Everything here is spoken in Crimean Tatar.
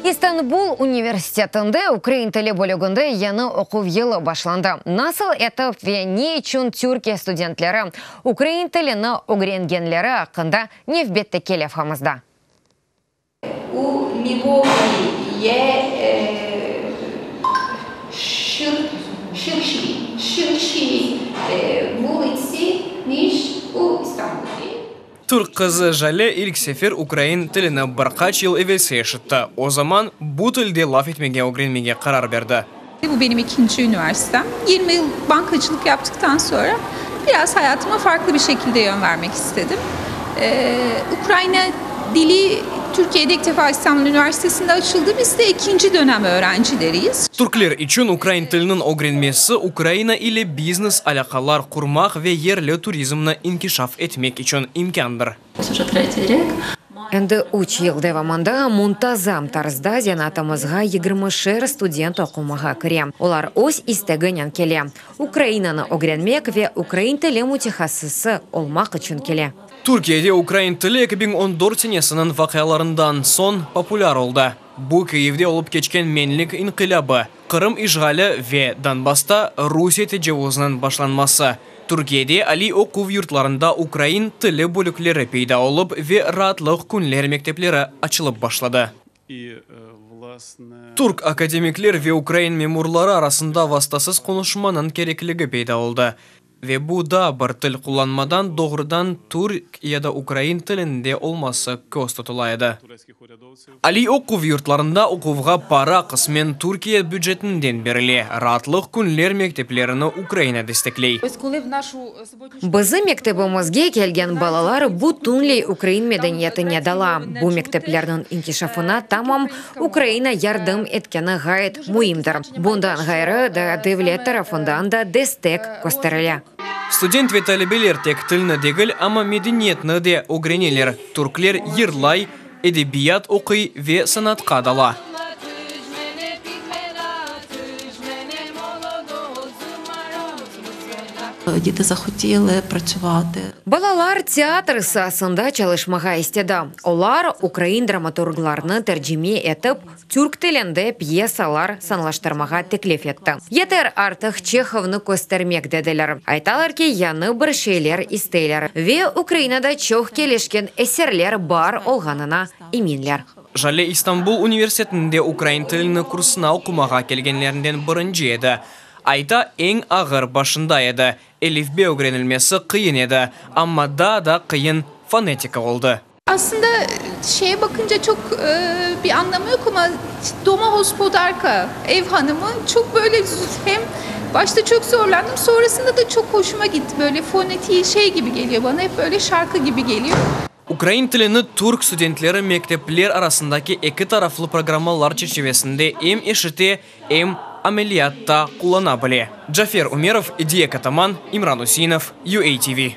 İstanbul universitetinde ukrain tili bölüginde yañı oquv yılı başlandı. Nasıl etip ve ne içün Türkiye studentleri ukrain tilini ögrengenleri aqqında nevbetteki levhamızda. U Lvovi є ширші вулиці, ніж у İstanbulі. Türk qızı Jale ilk sefer ukrain tilini bir qaç yıl evelsi eşitti. O zaman bu tilde laf etmege ögrenmege qarar berdi. Bu benim ikinci üniversitem. 20 yıl bankacılık yaptıktan sonra biraz hayatıma farklı bir şekilde yön vermek istedim. Ukrayna dili Türkiye'de ilk defa İstanbul Üniversitesi'nde açıldı. Biz de ikinci dönem öğrencileriyiz. Türkler içün ukrain tiliniñ ögrenmesi Ukraina ile biznes alâqalar qurmaq ve yerli turizmni inkişaf etmek içün imkândır. Endi üç yıl devamında muntazam tarzda zenaatımızğa yigirmişer student oqumağa kire. Olar öz isteginen kele, Ukrainanı ögrenmek ve ukrain tili mütehassısı olmaq içün kele. Türkiyede ukrain tili 2014 senesiniñ vaqialarından soñ populâr oldı. Bu Kyivde olıp keçken Menlik inqilâbı, Qırım işğali ve Donbassta Rusiye tecavuzınıñ başlanması. Türkiyede aliy oquv yurtlarında ukrain tili bölükleri peyda olıp ve raatlıq künler mektepleri açılıp başladı. Türk akademikler ve ukrain memurları arasında vastasız qonuşmanıñ kerekligi peyda oldı. Ve bu daa bir til qullanmadan doğrudan türk ya da ukrain tilinde olması köz tutula edi. Aliy oquv yurtlarında oquvğa para qısmen Türkiye bücetinden berile, raatlıq künler mekteplerini Ukraina destekley. Bizim mektebimizge kelgen balalar bütünley ukrain medeniyetine dala. Bu mekteplerniñ inkişafına tamam Ukraina yardım etkeni ğayet müimdir. Bundan ğayrı da devlet tarafından da destek kösterile. Student ve talebeler tek tilni degil, amma medeniyetni de ögreneler. Türkler yırlay, edebiyat oquy ve sanatqa dala. Balalar teatr saasında çalışmağa istedi. Olar ukrain dramaturglarnı tercime etip, türk tilinde pyesalar sanlaştırmağa teklif etti. Yeter artıq Çehovnı köstermek, dediler. Aytalar ki, yañı bir şeyler isteyler ve Ukrainada çoq kelişken eserler bar olğanına eminler. Jale İstanbul universitetinde ukrain tilini kursuna oqumağa kelgenlerinden birinci edi. Ayta, eñ ağır başında edi, elifbe ögrenilmesi qıyın edi, amma daa da qıyın fonetika oldı. Aslında şeye bakınca çok bir anlamı yoq ama domohospodarka, ev hanımı çok böyle hem başta çok zorlandım, sonrasında da çok hoşuma gitti. Böyle fonetiği şey gibi geliyor bana, hep böyle şarkı gibi geliyor. Ukrain tilini türk studentleri mektepler arasındaki eki taraflı programmalar çerçivesinde em eşite, em ameliyatta qullana bile. Cafer Ümerov, Ediye Kataman, İmran Üseinov, UATV.